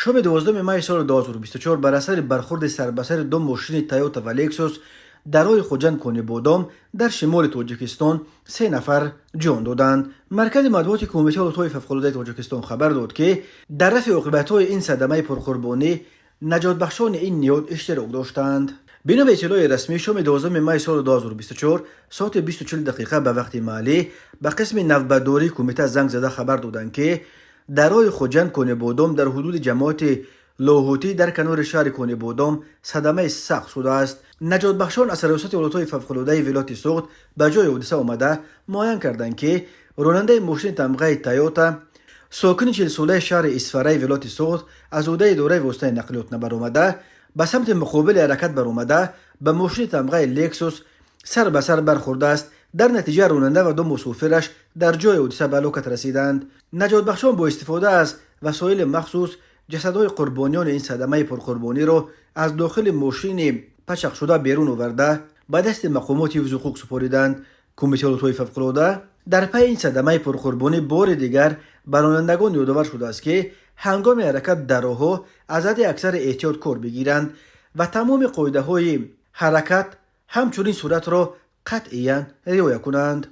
Шоми 12 майи соли 2024 бар асари бархурди сарбасари ду мошини Тойота ва Лексус дар роҳи Хуҷанд Конибодом дар шимоли Тоҷикистон се нафар ҷон доданд. Маркази матбуоти Кумитаи ҳолатҳои фавқулодаи Тоҷикистон хабар дод, ки дар рафъи оқибатҳои ин садамаи пурқурбонӣ наҷотбахшони ин ниҳод иштирок доштанд. Бино ба иттилои расмӣ, шоми 12 май соли 2024 соати 20:40 дақиқа ба вақти маҳаллӣ ба қисми навбатдории кумита занг зада хабар доданд, ки дар роҳи Хуҷанд Конибодом дар ҳудуди ҷамоати Лоҳутӣ дар канори шаҳри Конибодом садамаи сахт шудааст. Наҷотбахшон аз Раёсати ҳолатҳои фавқулодаи вилояти Суғд ба ҷои ҳодиса омада муайян карданд, ки ронандаи мошини тамғаи Тойота, сокини 40-солаи шаҳри Исфараи вилояти Суғд, аз ӯҳдаи идораи воситаи нақлиёт набаромада, ба самти муқобили ҳаракат баромада, ба мошини тамғаи Лексус сар ба сар бархӯрдааст. Дар натиҷа ронанда ва ду мусофираш дар ҷои ҳодиса ба ҳалокат расиданд. Наҷотбахшон бо истифода аз васоили махсус ҷасадҳои қурбониёни ин садамаи пурқурбониро аз дохили мошини пачақшуда берун оварда, ба дасти мақомоти ҳифзи ҳуқуқ супориданд. Кумитаи ҳолатҳои фавқулода дар пайи ин садамаи пурқурбонӣ бори дигар ба ронандагон ёдовар шудааст, ки ҳангоми ҳаракат дар роҳҳо аз ҳадди аксари эҳтиёт кор бигиранд ва тамоми қоидаҳои ҳаракат, ҳамчунин суръатро қатъиян риоя кунанд.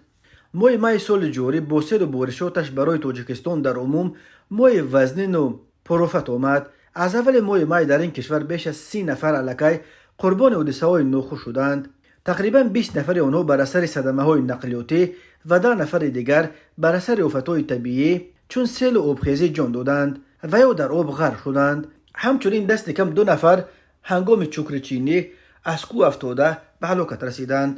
Моҳи майи соли ҷорӣ бо селу боришоташ барои Тоҷикистон дар умум моҳи вазнину пурофат омад. Аз аввали моҳи май дар ин кишвар беш аз 30 нафар аллакай қурбони ҳодисаҳои нохуш шуданд. Тақрибан 20 нафари онҳо бар асари садамаҳои нақлиётӣ ва 10 нафари дигар бар асари офатҳои табиӣ, чун селу обхезӣ, ҷон доданд ва ё дар об ғарқ шуданд. Ҳамчунин дасти кам ду нафар ҳангоми чукричинӣ аз кӯҳ афтода ба ҳалокат расиданд.